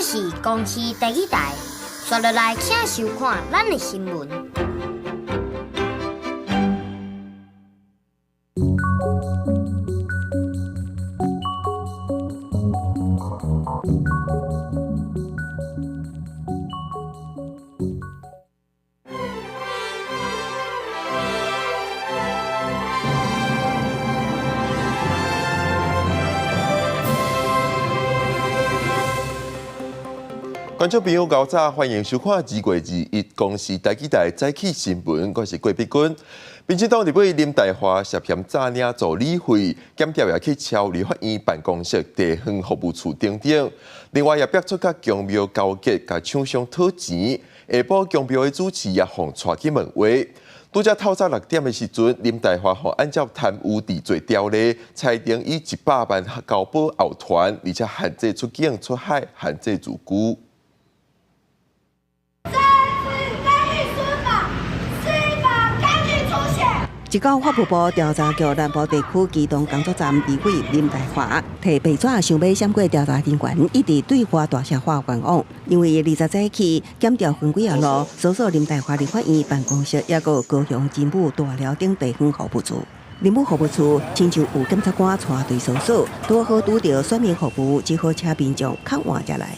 這是公視第二台，刷落來請收看咱的新聞。觀眾朋友，早歡迎收看2月21公視台語台早起新聞，我是郭碧君。民進黨立委林岱樺涉嫌詐領助理費，檢調也去抄立法院辦公室、地方服務處等等。另外也逼出佮宮廟勾結，共廠商討錢。下晡宮廟的主持也予帶去問話。拄才透早6點的時陣，林岱樺予按照貪污治罪條例，裁定以100萬交保候傳，而且限制出境出海，限制住居。一到法務部調查局南部地區機動工作站立委林岱樺，提白紙想欲閃過調查人員，一直對外大聲喊冤枉。因為20早起檢調分幾仔路，搜索林岱樺立法院辦公室，抑閣有高雄真武大寮等地方服務處。林武服務處親像有檢察官帶隊搜索，拄好拄著選民服務，只好請民眾較晚才來。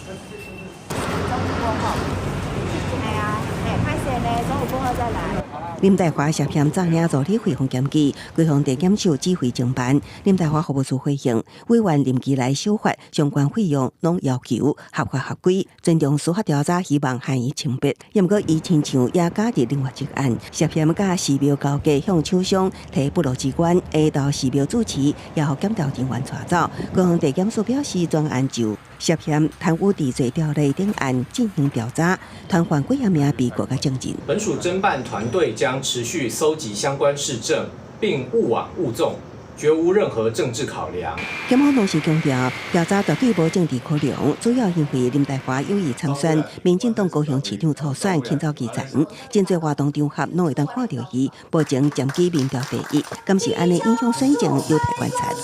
林岱樺涉嫌詐領助理費予檢舉，高雄地檢署指揮偵辦。林岱樺服務處回應，委員任期內修法相關費用攏要求合法合規，尊重司法調查，希望還伊清白。毋過伊親像也加佇另外一案，涉嫌佮寺廟勾結向廠商提不良資源，下晝寺廟主持也予檢調人員帶走。高雄地檢署表示，專案就涉嫌貪污治罪條例等案進行調查，傳喚幾仔名被告佮證人。本署偵辦團隊將持續蒐集相關事證，並勿枉勿縱，絕無任何政治考量。檢方同時強調，調查絕對無政治考量，主要因為林岱樺有意參選民進黨高雄市長初選，遣走基層，真濟活動場合攏會當看著伊，目前佔據民調第一，敢是按呢影響選情有待觀察。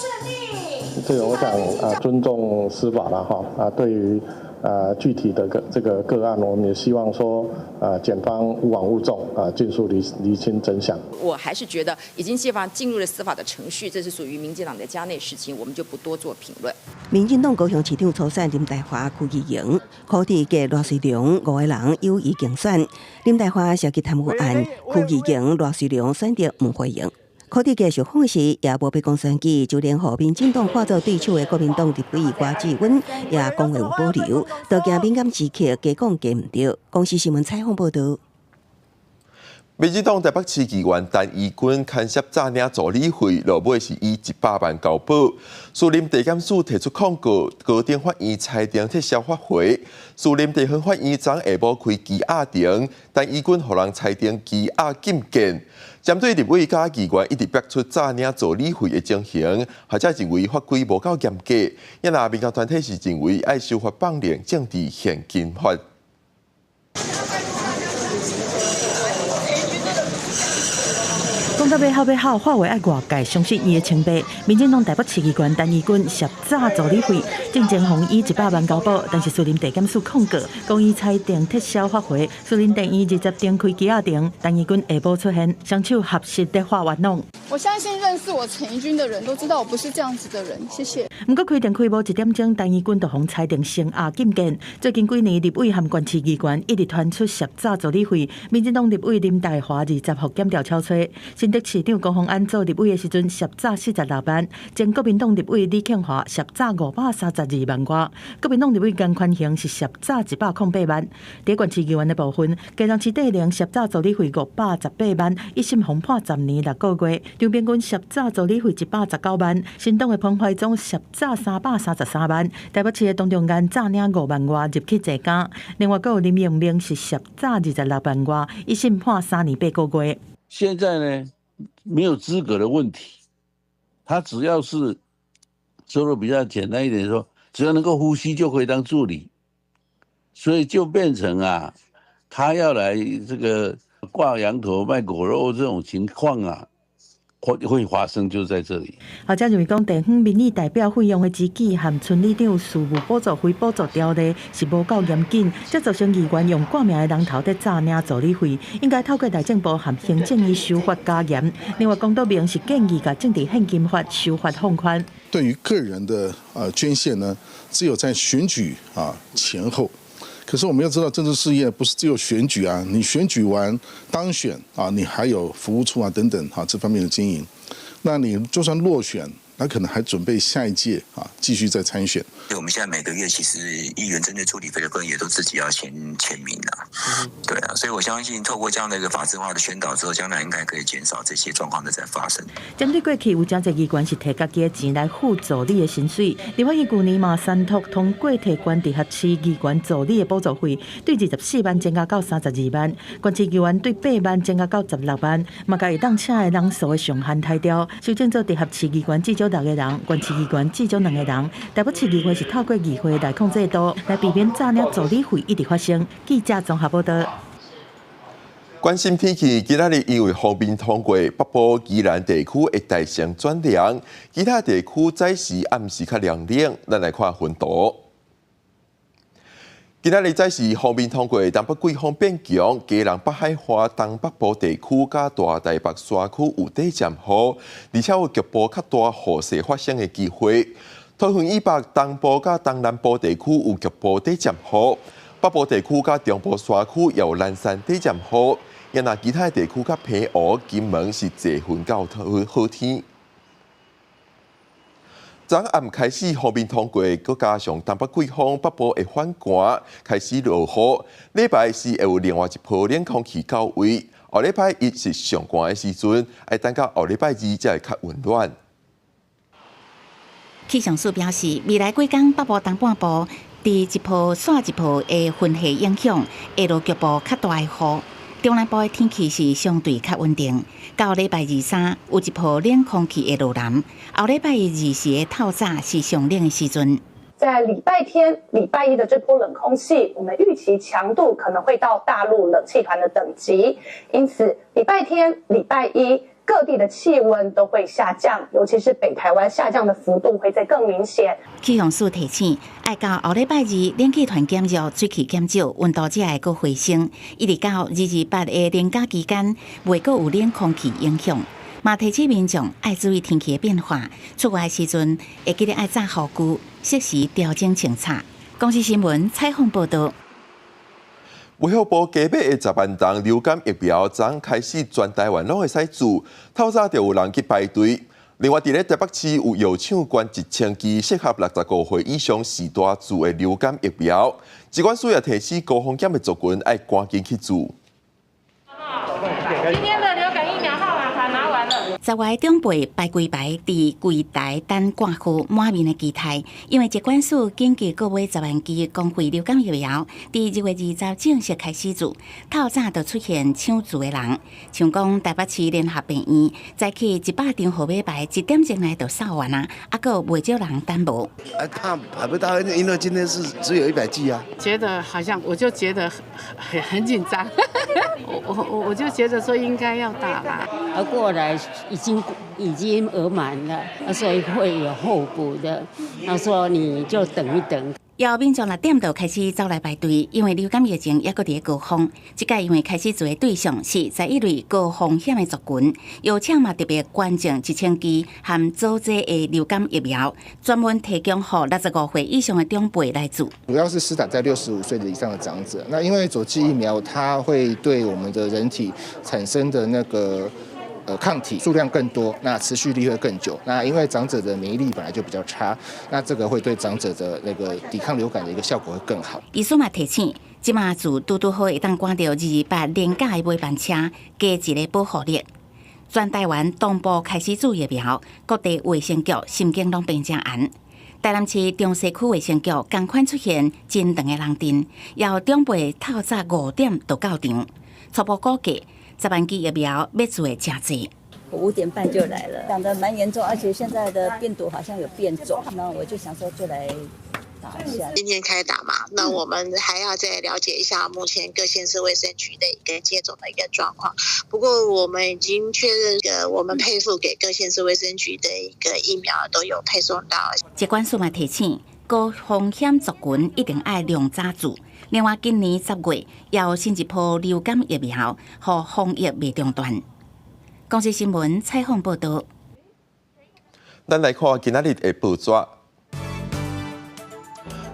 這個我想啊，尊重司法啦，哈啊，對於啊具體的個這個個案，我們也希望說啊，檢方勿枉勿縱啊，盡速釐清真相。我還是覺得已經基本上進入了司法的程序，這是屬於民進黨的家內事情，我們就不多做評論。民進黨高雄市長初選林岱樺、柯議員、柯志杰、賴瑞隆五個人有意競選。林岱樺涉及貪污案，柯議員、賴瑞隆選擇毋回應。柯志杰受訪時也無欲講選舉，就連予民進黨看做對手的國民黨立委郭志溫也講話有保留，都驚敏感時刻加講加毋對。公視新聞採訪報導。民進黨台北市議員陳怡君牽涉詐領助理費，落尾是以100萬交保。士林地檢署提出控告，高等法院裁定撤銷發回。士林地方法院昨下晡開羈押庭，陳怡君予人裁定羈押禁見。針對立委佮議員一直逼出詐領助理費的情形，學者認為法規無夠嚴格，也若民間團體是認為愛修法放任政治獻金法。講到欲哭欲哭，話話愛外界相信伊的清白。民進黨台北市議員陳怡君涉詐助理費，進前予以100萬交保，但是士林地檢署控告，講伊裁定撤銷發回。士林地院20日開羈押庭，陳怡君下晡出現，雙手合十咧喊冤枉。我相信認識我陳怡君的人都知道我不是這樣子的人，謝謝。毋過開庭開無一點鐘，陳怡君就予裁定聲押禁見。最近幾年，立委和縣市議員一直傳出涉詐助理費，民進黨立委林岱樺20予檢調抄揣。新竹市長高虹安做立委的時陣涉詐46萬，前國民黨立委李慶華涉詐532萬外，國民黨立委江寬雄是涉詐108萬。佇縣市議員的部分，基隆市地寧涉詐助理費518萬，一審予判10年6個月；張秉勛涉詐助理費119萬，新黨的彭懷宗涉詐333萬，台北市的董仲安詐領5萬外入去坐監，另外閣有林榮明是涉詐26萬外，一審判3年8個月。現在呢，沒有資格的問題，他只要是說的比較簡單一點說，只要能夠呼吸就可以當助理，所以就變成啊，他要來這個掛羊頭賣狗肉這種情況啊，會發生就在這裡。學者認為講，地方民意代表費用的支給和村里長事務補助費補助條例是無夠嚴謹，才造成議員用掛名的人頭佇詐領助理費，應該透過內政部和行政院修法加嚴。另外，龚德明是建議共政治獻金法修法放寬。對於個人的捐獻呢，只有在選舉啊前後。可是我們要知道，政治事業不是只有選舉啊，你選舉完當選啊，你還有服務處啊等等哈這方面的經營。那你就算落選，那可能還準備下一屆啊繼續再參選。我們現在每個月其實議員針對助理費的部分也都自己要簽簽名啦。對啊，所以我相信透過這樣的一個法制化的宣導之後，將來應該可以減少這些狀況的再發生。針對過去有誠濟議員是提家己的錢來付助理的薪水，立法院舊年嘛三讀通過提懸直轄市議員助理的補助費，對24萬增加到32萬，縣市議員對8萬增加到16萬，嘛共會當請的人數的上限刣掉，修正做直轄市議員至少六個人，縣市議員至少兩個人。台北市議會是透過議會內控制度來避免詐領助理費一直發生。記者綜合報道。關心天氣，今仔日因為鋒面通過北部宜蘭地區會大聲轉涼，其他地區早時暗時較涼冷。咱來看雲圖。今仔日早時鋒面通過，東北季風變強，基隆北海岸東北部地區佮大台北山區有短暫雨，而且有局部較大雨勢發生的機會。桃園以北東部佮東南部地區有局部短暫雨，北部地區佮中部山區也有零散短暫雨。若其他地區較澎湖、金門是濟雲到好天。昨暗開始鋒面通過，閣加上東北季風，北部會反寒，開始落雨。禮拜四會有另外一波冷空氣到位，後禮拜一是上寒的時陣，愛等到後禮拜二才會較溫暖。氣象署表示，未來幾工北部東半部佇一波紲一波的雲系影響，會落局部較大的雨。中南部的天氣是相對較穩定。到禮拜二三有一波冷空氣會落南，後禮拜二時的透早是上冷的時陣。在禮拜天、禮拜一的這波冷空氣，我們預期強度可能會到大陸冷氣團的等級，因此禮拜天、禮拜一各地的氣溫都會下降，尤其是北台灣下降的幅度會再更明顯。氣象署提醒，愛到後禮拜二冷氣團減弱，水汽減少，溫度才會閣回升。一直到228的連假期間，袂閣有冷空氣影響。嘛提醒民眾愛注意天氣的變化，出外時陣會記得愛紮雨具，適時調整穿插。公視新聞採訪報道。衛福部加碼的10萬劑流感疫苗，昨開始全台灣攏會使注，透早就有人去排隊。另外，佇咧台北市有藥廠捐1000劑適合65歲以上序大注的流感疫苗。疾管署也提醒高風險的族群愛趕緊去注。今天的流感疫苗號碼牌拿完了。10外長輩排規排佇櫃台等掛號滿面的期待，因為疾管署緊急購買10萬劑公費流感疫苗，佇2月20正式開始注，透早就出現搶注的人。像講台北市聯合病院，早起100張號碼牌，一點鐘內就掃完啊，猶閣有袂少人等無。啊，怕排不到，因為今天是只有100劑啊。覺得好像我就覺得很緊張，我就覺得說應該要打啦。而過來已經額滿了，所以會有候補的。他說你就等一等。有民眾6點就開始走來排隊，因為流感疫情猶閣佇咧高峰。這屆因為開始注的對象是11類高風險的族群，藥廠嘛特別捐贈1000劑含左劑的流感疫苗，專門提供予65歲以上的長輩來注。主要是施打在65歲的以上的長者。那因為佐劑疫苗，它會對我們的人體產生的那個抗體數量更多，那持續力會更久。那因為長者的免疫力本來就比較差，那這個會對長者的那個抵抗流感的一個效果會更好。醫師嘛提醒，這馬注拄拄好會當趕著228連假的尾班車，加一個保護力。全台灣同步開始注疫苗，各地衛生局神經攏變誠絚。台南市中西區衛生局仝款出現真長的人陣，有長輩透早5點就到場，初步估計10萬劑疫苗欲注的誠濟。我5點半就來了，講得蠻嚴重，而且現在的病毒好像有變種，那我就想說就來打一下。今天開打嘛，那我們還要再了解一下目前各縣市衛生局的一個接種的一個狀況。不過我們已經確認，個我們配付給各縣市衛生局的一個疫苗都有配送到。疾管署嘛提醒，高風險族群一定愛量早注。另外，今年10月也有新一波流感疫苗，予防疫袂中斷。公視新聞採訪報導。咱來看今仔日的報紙。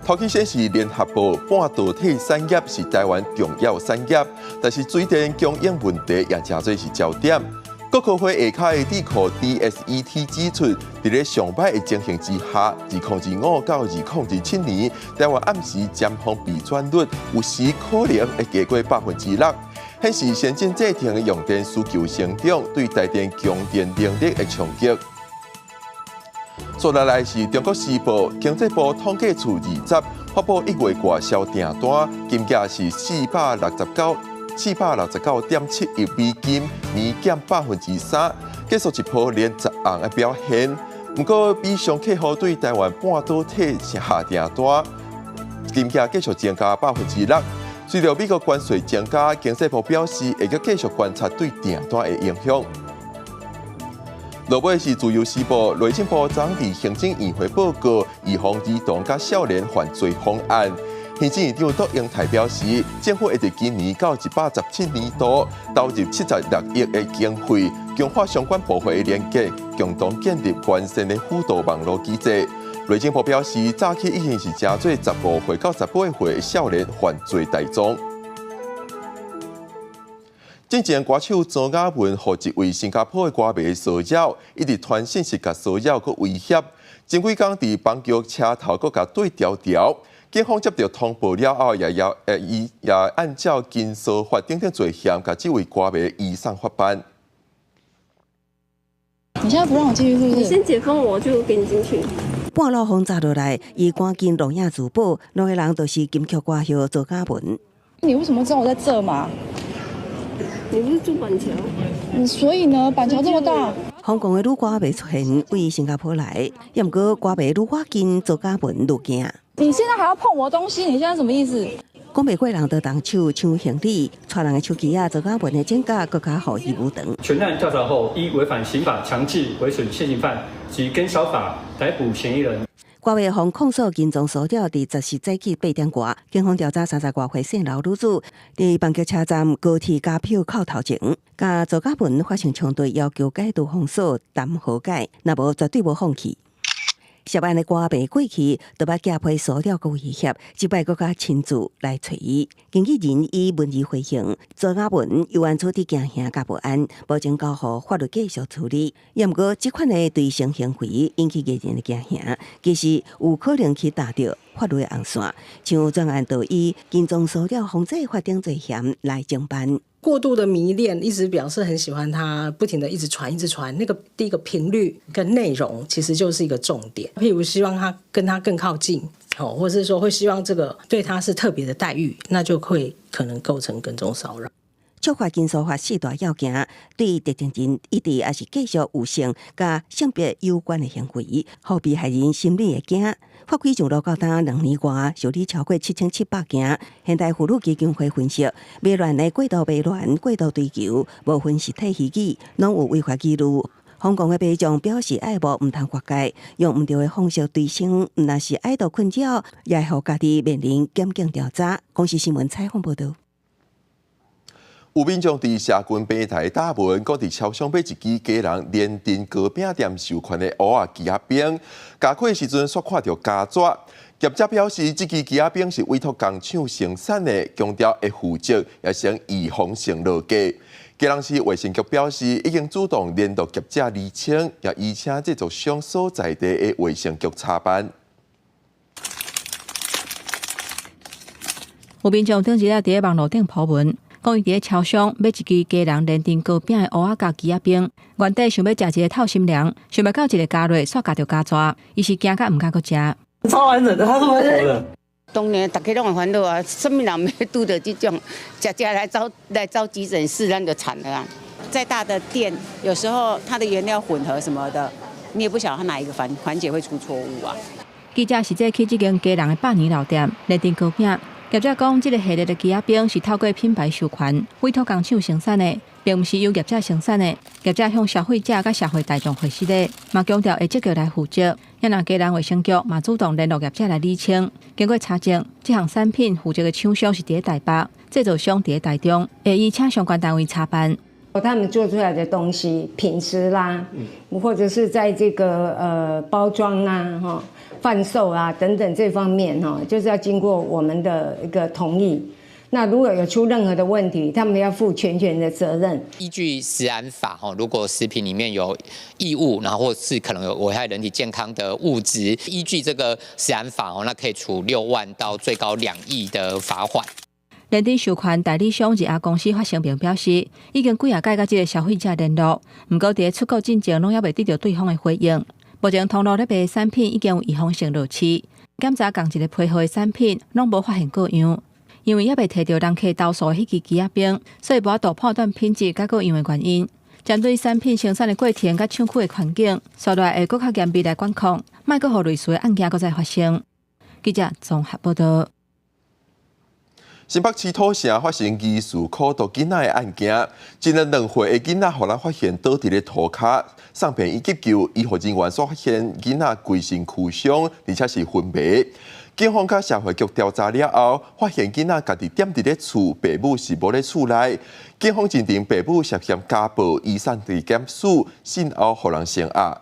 頭期先是聯合報，半導體產業是台灣重要產業，但是水電供應問題也誠濟是焦點。國科會下跤的智庫 DSET 指出，佇咧上歹的情形之下，2025到2027年，台灣暗時尖峰備轉率有時可能會低過6%，顯示先進製程的用電需求成長對台電供電能力的衝擊。接落來是中國時報，經濟部統計處二十發布1月外銷訂單，金額是469.7億美金，年減3%，結束一波連10紅的表現。毋過，美商客戶對台灣半導體下訂單，金額繼續增加6%。隨著美國關稅增加，經濟部表示會閣繼續觀察對訂單的影響。落尾是自由時報，內政部昨佇行政院會報告，預防兒童佮少年犯罪方案。行政院長卓榮泰表示，政府會佇今年到117年度投入76億的經費，強化相關部會的連結，共同建立完善的輔導網路機制。內政部表示，早起已經是誠濟15歲到18歲的少年犯罪大宗。之前歌手莊雅文予一位新加坡的歌迷騷擾，一直傳訊息共騷擾閣威脅，前幾工佇板橋車頭閣共對調調。警方接到通報了後，也要伊也按照跟騷法等等罪嫌，共這位歌迷移送法辦。你現在不讓我進去，是不是？你先解封，我就給你進去。半路風砸落來，伊趕緊錄影自保，兩個人就是金曲歌后周嘉文。你為什麼知道我在這嘛？你不是住板橋？嗯，所以呢，板橋這麼大。香港的女歌迷出現，為新加坡來，也毋過歌迷愈倚近周嘉文愈驚。你現在還要碰我東西？你現在什麼意思？講袂過人就動手搶行李，掣人的手機仔，周嘉文的整甲閣較予伊無長。全案調查後，依違反刑法強制毀損現行犯及跟騷法逮捕嫌疑人。歌迷予控訴跟蹤騷擾，佇10日早起8點外，警方調查30外歲姓劉女子，佇板橋車站高鐵加票扣頭前，佮周嘉文發生衝突，要求解除封鎖談和解，若無絕對無放棄。涉案的歌迷過去都捌寄批騷擾閣威脅，這擺閣較親自來揣伊。經紀人以文字回應，周嘉文猶原處佇驚嚇佮不安，目前交予法律繼續處理。也毋過，這款的追星行為引起藝人的驚嚇，其實有可能去踏著法律的紅線，像專案就以跟蹤騷擾防制法等罪嫌來偵辦。過度的迷戀，一直表示很喜歡他，不停的一直傳，一直傳。那個第一個頻率跟內容，其實就是一個重點。譬如希望他跟他更靠近，哦，或者是說會希望這個對他是特別的待遇，那就會可能構成跟蹤騷擾。觸犯跟騷法四大要件，對特定人一直抑是繼續有性佮性別有關的行為，予被害人心裡會驚。法規上路到今2年外，受理超過7700件。現代婦女基金會分析，迷戀的過度迷戀、過度追求、無分實體虛擬，攏有違法記錄。香港的民眾表示愛慕毋通越界，用毋對的方式追星，毋但是愛到困擾，也會予家己面臨檢警調查。公視新聞採訪報導。有民眾佇社群平台貼文，講佇超商買一支家人連登糕餅店授權的芋仔枝仔冰，咬開時陣煞看著膠紙。業者表示，這支枝仔冰是委託工廠生產的，強調會負責，也先預防性落架。基隆市衛生局表示，已經主動聯絡業者釐清，也移請製作商所在地的衛生局查辦。有民眾頂日仔佇咧網路頂 po 文，講伊佇咧超商買一支家人連登糕餅的芋仔佮枝仔冰，原底想欲食一个透心涼，想袂到一个咬落，煞咬著膠紙，伊是驚甲毋敢閣食。超完整的，他是活的。當然，大家攏會煩惱啊，啥物人欲拄著這種，食食來走急診室，咱就慘了啊。再大的店，有時候它的原料混合什麼的，你也不曉得它哪一個環節會出錯誤啊。記者實際去這間基隆的百年老店連登糕餅，業者講，這个系列的枝仔冰是透過品牌授權委託工廠生產的，並毋是由業者生產的。業者向消費者佮社會大眾回釋的，嘛強調會積極來負責。也若基隆衛生局嘛主動聯絡業者來釐清。經過查證，這項產品負責的廠商是佇咧台北，製造商佇咧台中，會移請相關單位查辦。他們做出來的東西品質啦，或者是在這個包裝啊、哈販售啊等等這方面哈，就是要經過我們的一個同意。那如果有出任何的問題，他們要負全權的責任。依據食安法，哈，如果食品裡面有異物，然後或是可能有危害人體健康的物質，依據這個食安法，哦，那可以處6萬到最高2億的罰款。連登授權代理商日亞公司發聲明表示，已經幾仔擺佮這个消費者聯絡，毋過佇出國進前攏猶未得著對方的回應。目前通路咧賣的產品已經有預防性落市，檢查仝一个批號的產品攏無發現過樣。因為猶未提著人客投訴的彼支枝仔冰，所以無法度判斷品質佮過樣的原因。針對產品生產的過程佮廠區的環境，紲落來會閣較嚴密來管控，莫閣予類似的案件閣再發生。記者綜合報道。新北市土城發生疑似苦毒囡仔的案件，一个2歲的囡仔，予人發現倒佇咧塗跤，送病院急救，醫護人員煞發現囡仔規身軀傷，而且是昏迷。警方佮社會局調查了後，發現囡仔家己踮佇咧厝，爸母是無咧厝內。警方認定爸母涉嫌家暴，移送地檢署，訊後予人聲押。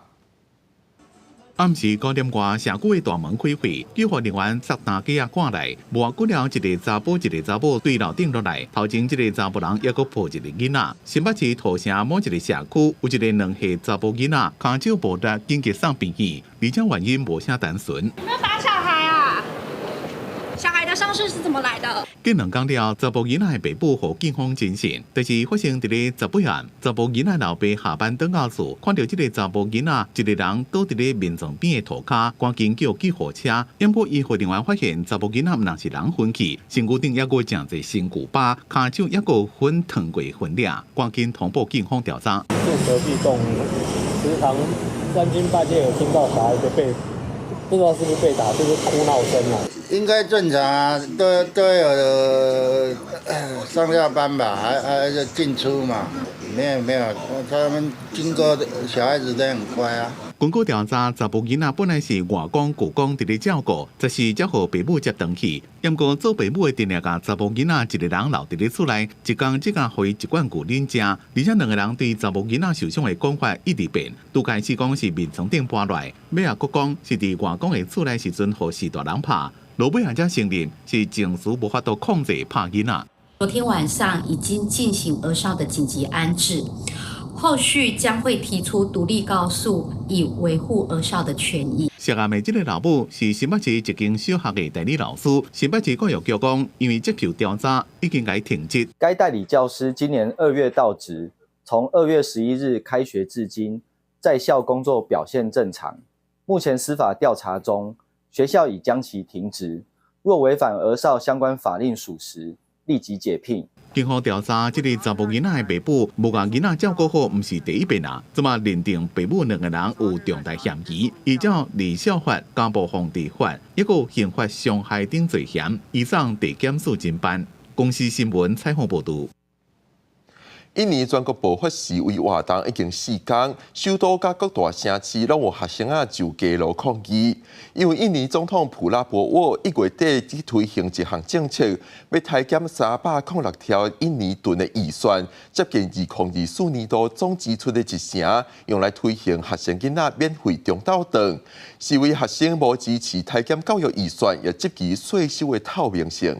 暗時5點外，社區的大門開閉，救護人員塞擔架仔趕來，無偌久了，一个查埔一个查某對樓頂落來，頭前這个查埔人猶閣抱一个囡仔。新北市土城某一个社區有一个2歲查埔囡仔，跤手無力，緊急送病院，而且原因無啥單純。有沒有打小孩啊？小孩的傷勢是怎麼來的？過2工了，查埔囡仔的爸母予警方偵訊，就是發生佇咧18暗，查埔囡仔老爸下班轉到厝，看著這个查埔囡仔一个人倒佇咧眠床邊的塗跤，趕緊叫救護車。毋過醫護人員發現查埔囡仔毋但是人昏去，身軀頂猶閣誠濟身軀疤，跤手猶閣粉燙過痕跡，趕緊通報警方調查。住隔壁棟，時常三更半夜有聽到小孩子被，不知道是不是被打，就是哭鬧聲啊。應該正常啊，都有上下班吧，還進出嘛，沒有沒有，他們經過小孩子都很乖啊。根據調查，查埔囡仔本來是外公舅公佇咧照顧，這時才予爸母接轉去。毋過做爸母的定定共查埔囡仔一個人留佇咧厝內，一工只共予伊一罐牛奶食，而且兩个人對查埔囡仔受傷的講法一直變。拄開始講是眠床頂跋落來，尾仔閣講是佇外公的厝內時陣予序大人拍，落尾仔才承認是情緒無法度控制拍囡仔。昨天晚上已經進行兒少的緊急安置。後續將會提出獨立告訴，以維護兒少的權益。涉案的這个老母是新北市一間小學的代理老師。新北市教育局講，因為接受調查，已經共停職。該代理教師今年2月到職，從2月11日開學至今，在校工作表現正常。目前司法調查中，學校已將其停職。若違反兒少相關法令屬實，立即解聘。警方調查，這个查埔囡仔的爸母無共囡仔照顧好，毋是第一遍啊！這馬認定爸母兩个人有重大嫌疑，依照兒少法、家暴防治法，抑閣刑法傷害等罪嫌，移送地檢署偵辦。公視新聞採訪報導。印尼全國爆發示威活動已經4工，首都佮各大城市攏有學生仔上街路抗議。因為印尼總統普拉博沃1月底去推行一項政策，欲削減306兆印尼盾的預算，接近2024年度總支出的一成，用來推行學生囡仔免費中晝頓。示威學生無支持削減教育預算，也質疑稅收的透明性。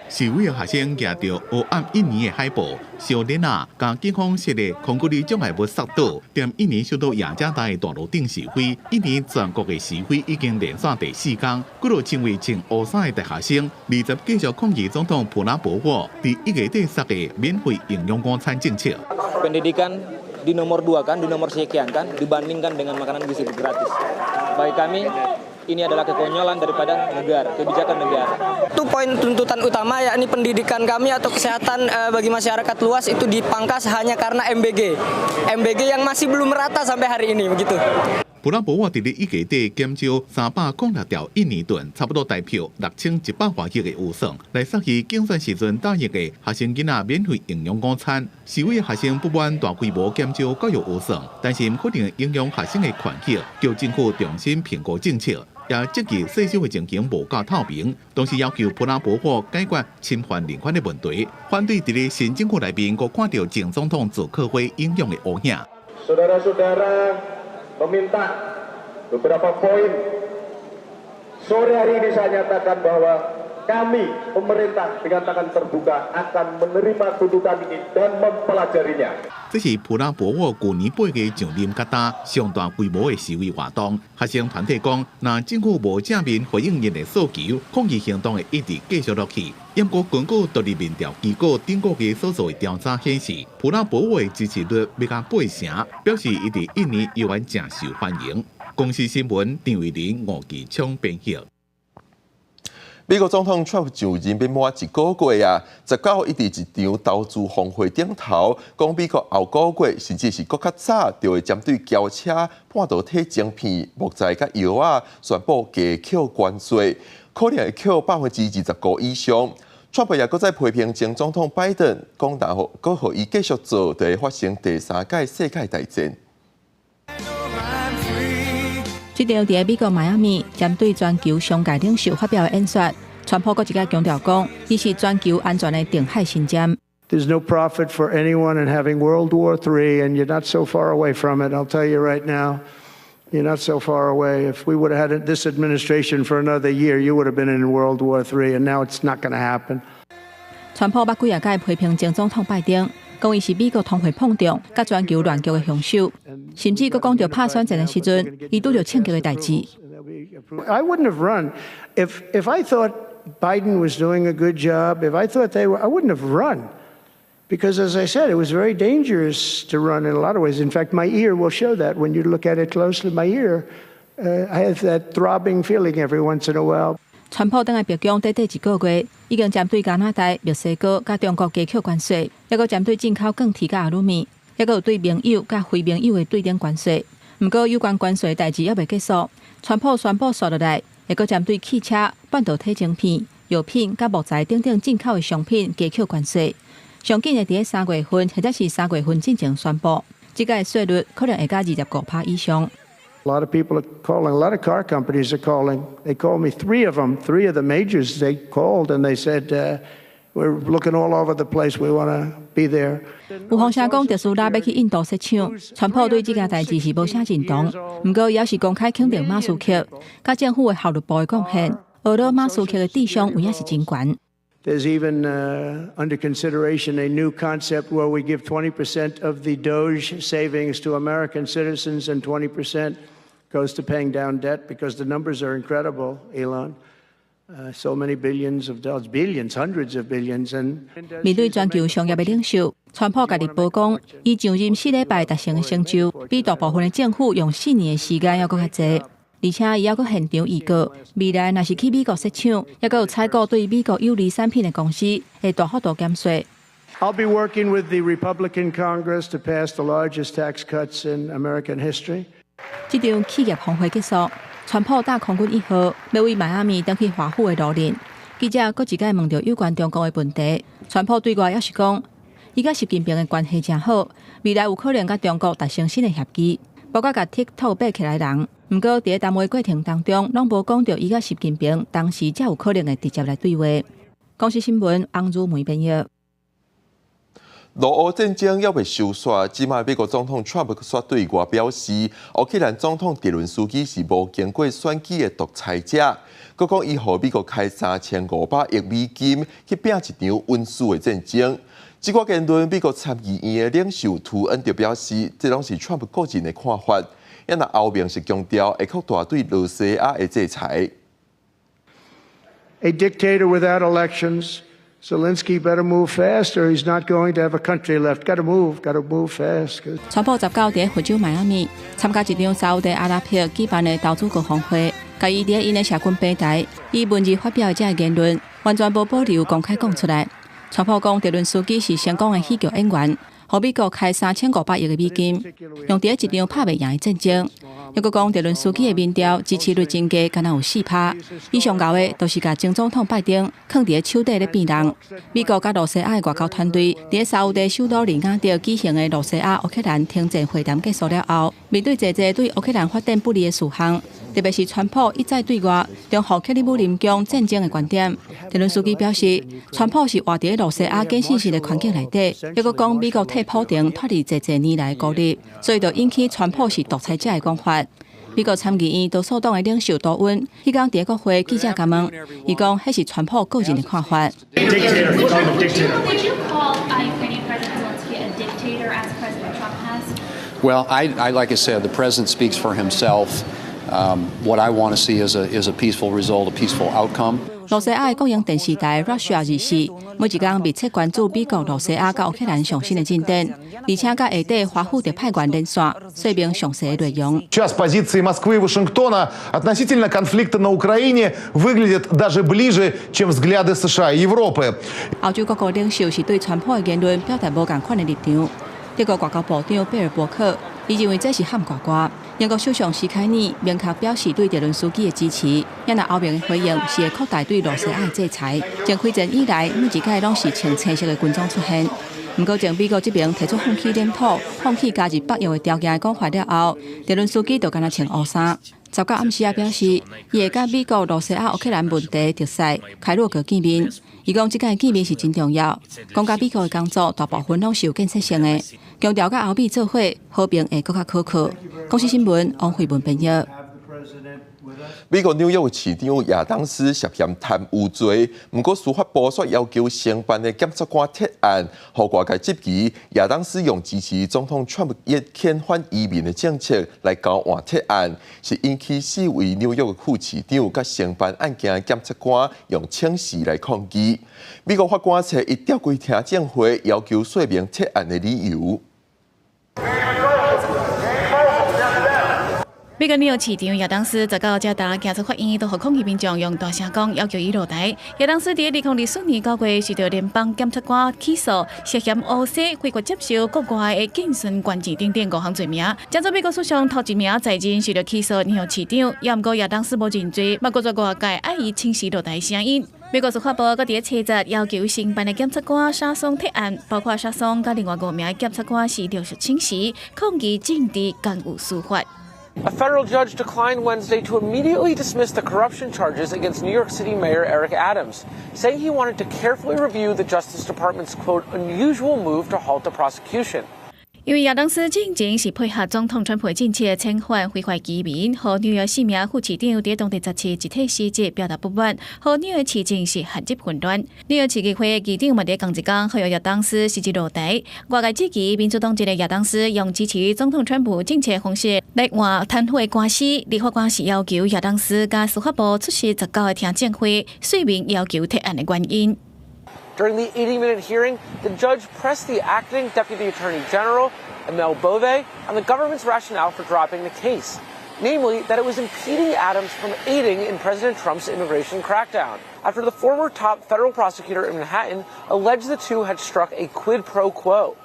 示威的學生舉著黑暗印尼的海報，燒鏈仔，共警方設的空距離障礙物摔倒，踮印尼首都雅加達的大路頂示威。印尼全國的示威已經連續第四工，幾若千位穿烏衫的大學生，20繼續抗議總統普拉博沃佇1月底設的免費營養午餐政策。 Pendidikan di nomor dua kan, di nomor sekian kan, dibandingkan dengan makanan gizi gratis. Bagi kami ini adalah kekonyolan daripada negara, kebijakan negara. Itu poin tuntutan utama, yakni pendidikan kami atau kesehatan bagi masyarakat luas itu dipangkas hanya karena MBG. MBG yang masih belum merata sampai hari ini begitu. 普拉博沃佇咧一月底減少306兆印尼盾，差不多台票6100外億的預算，來捒伊競選時陣答應的學生囡仔免費營養午餐。示威學生不滿大規模減少教育預算，擔心可能影響學生的權益，叫政府重新評估政策，也質疑稅收的情形無夠透明，同時要求普拉博沃解決侵犯人權的問題。反對佇咧新政府內面，閣看著前總統祖科輝影響的烏影。 Saudara-saudara meminta beberapa poin. Sore hari ini saya nyatakan bahwa kami pemerintah dengan tangan terbuka akan menerima tuntutan ini dan mempelajarinya. 這是普拉博沃舊年8月上任佮今上大規模的示威活動。學生團體講，若政府無正面回應𪜶的訴求，抗議行動會一直繼續落去。毋過根據獨立民調機構頂個月所做的調查顯示，普拉博沃的支持率欲共8成，表示伊佇印尼猶原誠受歡迎。公視新聞張偉林、吳繼昌編譯。美國總統川普上任欲滿一個月啊，19伊佇一場投資峰會頂頭，講美國後個月甚至是閣較早，就會針對轎車、半導體晶片、木材佮藥仔宣布加扣關稅，可能會扣25%以上。川普也閣再批評前總統拜登，講若閣予伊繼續做，就會發生第三屆世界大戰。這場佇美國邁阿密針對全球商界領袖發表的演說，川普閣一擺強調講，伊是全球安全的定海神針。 There's no profit for anyone in having World War III, and you're not so far away from it. I'll tell you right now, you're not so far away. If we would have had this administration for another year, you would have been in World War III, and now it's not going to happen. 川普捌幾仔擺批評前總統拜登，講伊是美國通貨膨脹佮全球亂局的兇手，甚至閣講著拍選戰的時陣，伊拄著槍擊的代誌。 I wouldn't have run if I thought Biden was doing a good job. If I thought they were, I wouldn't have run. Because, as I said, it was very dangerous to run in a lot of ways. In fact, my ear will show that when you look at it closely. My ear, I have that throbbing feeling every once in a while. 川普轉來白宮短短一個月，已經針對加拿大、墨西哥佮中國加扣關稅，抑閣針對進口鋼鐵佮阿魯米，抑閣有對盟友佮非盟友的對等關稅。毋過有關關稅的代誌猶未結束，川普宣布紲落來，會閣針對汽車、半導體晶片、藥品佮木材等等進口的商品加扣關稅。上緊會佇3月份或者是3月份進前宣布，這個稅率可能會佮25趴以上。 A lot of people are calling, a lot of car companies are calling. They called me, three of them, three of the majors, they called and they said, "We're looking all over the place. We want to be there." 有風聲講，特斯拉欲去印度設廠，川普對這件代誌是無啥認同，毋過伊猶是公開肯定馬斯克佮政府的效率部的貢獻，呵咾馬斯克的智商有影是真懸。 There's even under consideration a new concept where we give 20% of the DOGE savings to American citizens and 20% goes to paying down debt because the numbers are incredible, Elon. So many billions of dollars, billions, hundreds of billions. And 面對全球商業的領袖，川普家己報講，伊上任4禮拜達成的成就，比大部分的政府用4年的時間猶閣較濟。而且伊猶閣現場預告，未來若是去美國設廠，猶閣有採購對美國有利產品的公司，會大幅度減稅。 I'll be working with the Republican Congress to pass the largest tax cuts in American history. 這場企業峰會結束，川普搭空軍1號欲對邁阿密轉去華府的路輪。記者閣一擺問著有關中國的問題，川普對外猶是講，伊佮習近平的關係誠好，未來有可能佮中國達成新的協議，包括共 TikTok 買起來人。毋過佇咧談話過程當中，攏無講著伊佮習近平當時才有可能會直接來對話。公視新聞翁如梅編譯。俄烏戰爭猶未收煞，這擺美國總統川普煞對外表示，烏克蘭總統澤倫斯基是無經過選舉的獨裁者，閣講伊予美國開3500億美金去拚一場穩輸的戰爭。這個言論，美國參議院的領袖圖恩就表示，這攏是川普個人的看法。啊若歐盟是強調會擴大對羅西亞的制裁。 A dictator without elections. Zelensky better move fast, or he's not going to have a country left. Got to move, got to move fast. 川普19佇佛州邁阿密參加一場沙烏地阿拉伯舉辦的投資高峰會，共伊佇𪜶的社群平台以文字發表的這个言論，完全無保留公開講出來。川普講，澤倫斯基是成功的喜劇演員，予美國開3500億的美金，用佇一場拍袂贏的戰爭。猶閣講，澤倫斯基的民調支持率增加，敢若有4趴。伊上𠢕的，就是共前總統拜登囥佇咧手底咧變人。美國佮露西亞的外交團隊，佇咧沙烏地首都利雅得舉行的露西亞烏克蘭停戰會談結束了後，面對濟濟對烏克蘭發展不利的事項，特別是川普一再對外重複克里姆林宮戰爭的觀點，澤倫斯基表示，川普是活佇咧露西亞假信息的環境內底，猶閣講美國替普丁脫離濟濟年來的孤立，所以就引起川普是獨裁者的講法。美國參議院多數黨的領袖多溫，彼工佇國會記者共問，伊講彼是川普個人的看法。 Would you call Ukrainian President Zelensky a dictator as President Trump has? Well, like I said, the president speaks for himself. What I want to see is a peaceful result, a peaceful outcome. 露西亞的國營電視台 Russia 24每一工密切關注美國、露西亞佮烏克蘭上新的進展，而且佮下底華府特派員連線，說明詳細的內容。 Сейчас позиции Москвы и Вашингтона относительно конфликта на Украине выглядят даже ближе, чем взгляды США и Европы. 歐洲各國領袖是對川普的言論表達無仝款的立場。德國外交部長貝爾伯克，伊認為這是喊呱呱。英國首相施凱爾明確表示對澤倫斯基的支持，也若歐盟的回應是會擴大對露西亞的制裁。從開戰以來，每一屆攏是穿青色的軍裝出現。毋過，從美國這邊提出放棄領土、放棄加入北約的條件的講法了後，澤倫斯基就敢若穿烏衫。十九暗時仔表示，伊會佮美國、露西亞、烏克蘭問題特使凱洛格見面。伊講這擺見面是真重要，講佮美國的工作大部分攏是有建設性的，強調佮歐美做伙和平會閣較可靠。公視新聞王慧文編譯。美國紐約市長亞當斯涉嫌貪污罪，毋過司法部煞要求承辦的檢察官撤案，予外界質疑亞當斯用支持總統川普遣返移民的政策來交換撤案，是引起四位紐約副市長佮承辦案件的檢察官用請辭來抗議。美國法官初一召開聽證會，要求說明撤案的理由。美國紐約市長亞當斯19才踏行出法院，都予抗議民眾用大聲講要求伊落台。亞當斯佇2024年9月受到聯邦檢察官起訴，涉嫌烏洗非法接受國外的競選捐錢等等五項罪名。這做美國史上頭一名在任受到起訴紐約市長，也毋過亞當斯無認罪，嘛閣做外界愛伊請辭落台聲音。美國司法部閣佇咧初十要求承辦的檢察官沙松撤案，包括沙松佮另外五名檢察官是陸續請辭，抗議政治干預司法。 A federal judge declined Wednesday to immediately dismiss the corruption charges against New York City Mayor Eric Adams, saying he wanted to carefully review the Justice Department's, quote, unusual move to halt the prosecution. 因為亞當斯進前是配合總統川普政策遣返非法移民，予紐約四名副市長佇當地17集體辭職表達不滿，予紐約市政是陷入混亂。紐約市議會議長嘛佇仝一工，呼籲亞當斯辭職落台。外界質疑民主黨籍的亞當斯用支持總統川普政策方式來換貪腐的官司。立法官是要求亞當斯佮司法部出席19个聽證會，說明要求撤案的原因。 During the 80-minute hearing, the judge pressed the acting deputy attorney general, Emil Bove, on the government's rationale for dropping the case, namely that it was impeding Adams from aiding in President Trump's immigration crackdown, after the former top federal prosecutor in Manhattan alleged the two had struck a quid pro quo.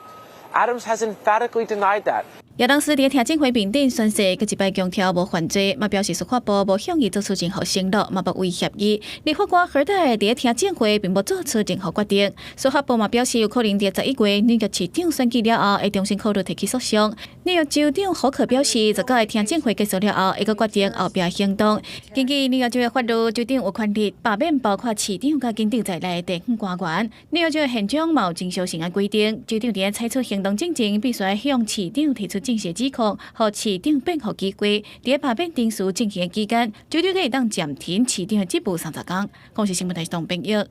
Adams has emphatically denied that. 亞當斯佇聽證會面頂宣誓，閣一擺強調無犯罪，嘛表示司法部無向伊做出任何承諾，嘛無違協議。立法官何代佇聽證會並無做出任何決定。司法部嘛表示有可能佇11月紐約市長選舉了後，會重新考慮提起訴訟。紐約州長霍克表示，19个聽證會結束了後，會閣決定後壁行動。根據紐約州的法律，州長有權力罷免包括市長佮警長在內的地方官員。紐約州的憲章嘛有徵召性的規定，州長佇採取行動進前，必須向市長提出正式指控，予市長辯護機會。佇罷免程序進行的期間，州長會當暫停市長的職務30工。公視新聞台東編譯。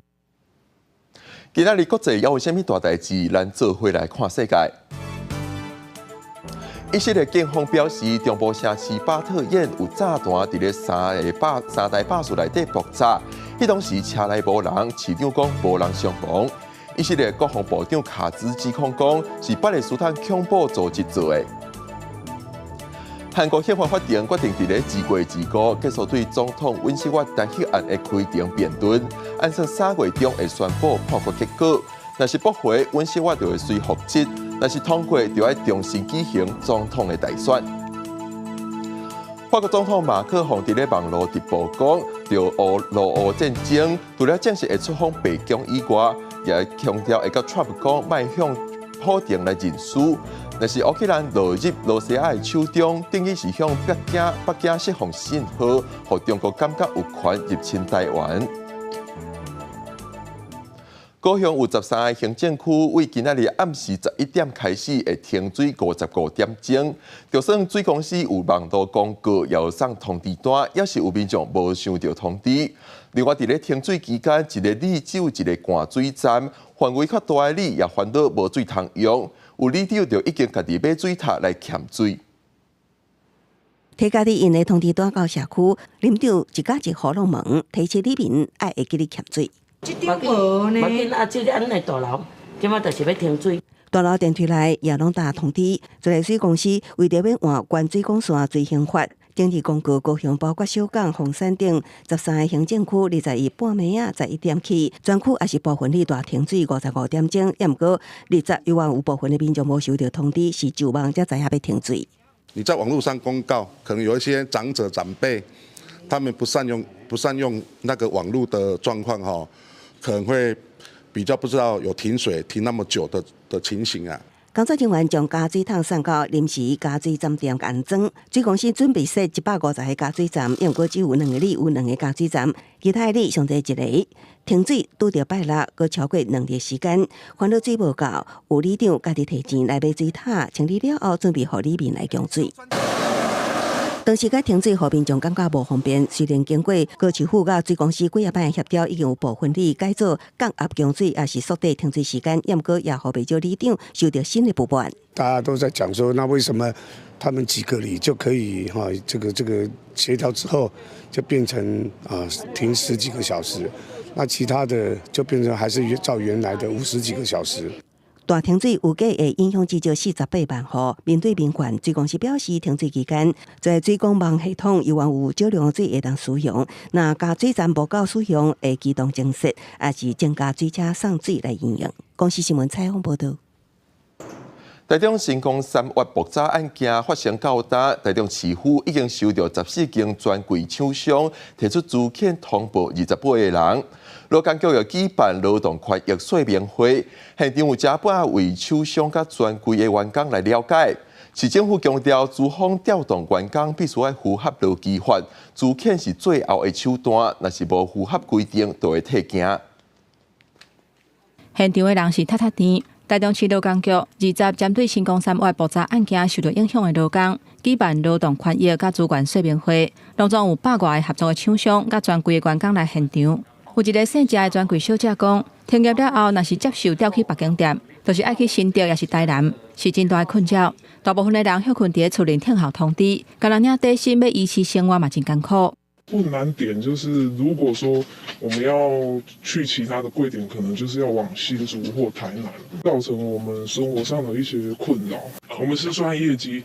今仔日國際猶有啥物大代誌？咱做伙來看世界。以色列警方表示，中部城市巴特燕有炸彈佇咧三个巴三台巴士內底爆炸，彼當時車內無人，市長講無人傷亡。以色列國防部長卡茲指控講是巴勒斯坦恐怖組織做的。韓國憲法法庭決定佇咧2月25結束對總統尹錫悅彈劾案的開庭辯論，按算3月中會宣布判決結果。若是駁回，尹錫悅就會隨復職；若是通過，就愛重新舉行總統的大選。法國總統馬克宏佇咧網路直播講，著俄羅烏戰爭，除了正式會出訪白宮以外，也強調會佮川普講，莫向普丁來認輸。若是烏克蘭落入羅西亞的手中，等於是向北京北京釋放信號，予中國感覺有權入侵台灣。高雄有13個行政區，為今仔日暗時11點開始會停水55點鐘。就算水公司有網路公告，也有送通知單，猶是有民眾無收著通知。另外，佇咧停水期間，一个里只有一个灌水站，範圍較大的里也煩惱無水通用。有里長就已經家己買水塔來欠水。提家己印的通知單到社區，林長一家一戶攏問，提醒里民愛會記得欠水。這點無呢？無緊啊！這個按呢大樓，這馬就是欲停水。大樓電梯內也攏貼通知，自來水公司為著欲換懸水管線水興法，整日公告高雄包括小港、鳳山等13個行政區，21半暝仔11點起，全區也是部分里大停水55點鐘。抑毋過20猶原有部分的民眾無收著通知，是上網才知影欲停水。你在網路上公告，可能有一些長者長輩，他們不善用那個網路的狀況，哈。可能會比較不知道有停水停那麼久的情形啊。工作人員將加水桶送到臨時加水站點安裝，水公司準備設150個加水站，毋過只有兩個里有兩個加水站，其他里上濟一個。停水拄著拜六，閣超過2日時間，煩惱水無夠，有里長家己提錢來買水塔，清理了後準備予里民來供水。長時間停水，予民眾感覺無方便。雖然經過高市府佮水公司幾仔擺協調，已經有部分里改做降壓供水，抑是縮短停水時間，毋過也予袂少里長受著新的不滿。大家都在講說，那為什麼他們幾個里就可以哈？這個協調之後就變成啊停十幾個小時，那其他的就變成還是照原來的50幾個小時。大停水預計會影響至少48萬戶。面對民怨，水公司表示，停水期間在水管網系統猶原有少量水會當使用。若加水站無夠使用，會機動增設，抑是增加水車送水來應用。公視新聞採訪報導。台中新光三越爆炸案件發生到今，台中市府已經收著14間專櫃廠商提出資遣通報28個人。勞工局又舉辦勞動權益說明會，現場有誠百位廠商佮專櫃的員工來了解。市政府強調，資方調動員工必須愛符合勞基法，資遣是最後的手段，若是無符合規定，就會退件。現場的人是踢踢甜。台中市勞工局20針對新光三越爆炸案件受著影響的勞工，舉辦勞動權益佮資源說明會，當中有百外个合作的廠商佮專櫃的員工來現場。有一个姓謝的專櫃小姐講，停業了後，若是接受調去別間店，就是愛去新竹抑是台南，是真大的困擾。大部分的人歇睏佇咧厝內等候通知，干焦領底薪欲維持生活嘛真艱苦。困難點就是，如果說我們要去其他的櫃點，可能就是要往新竹或台南，造成我們生活上的一些困擾。我們是算業績，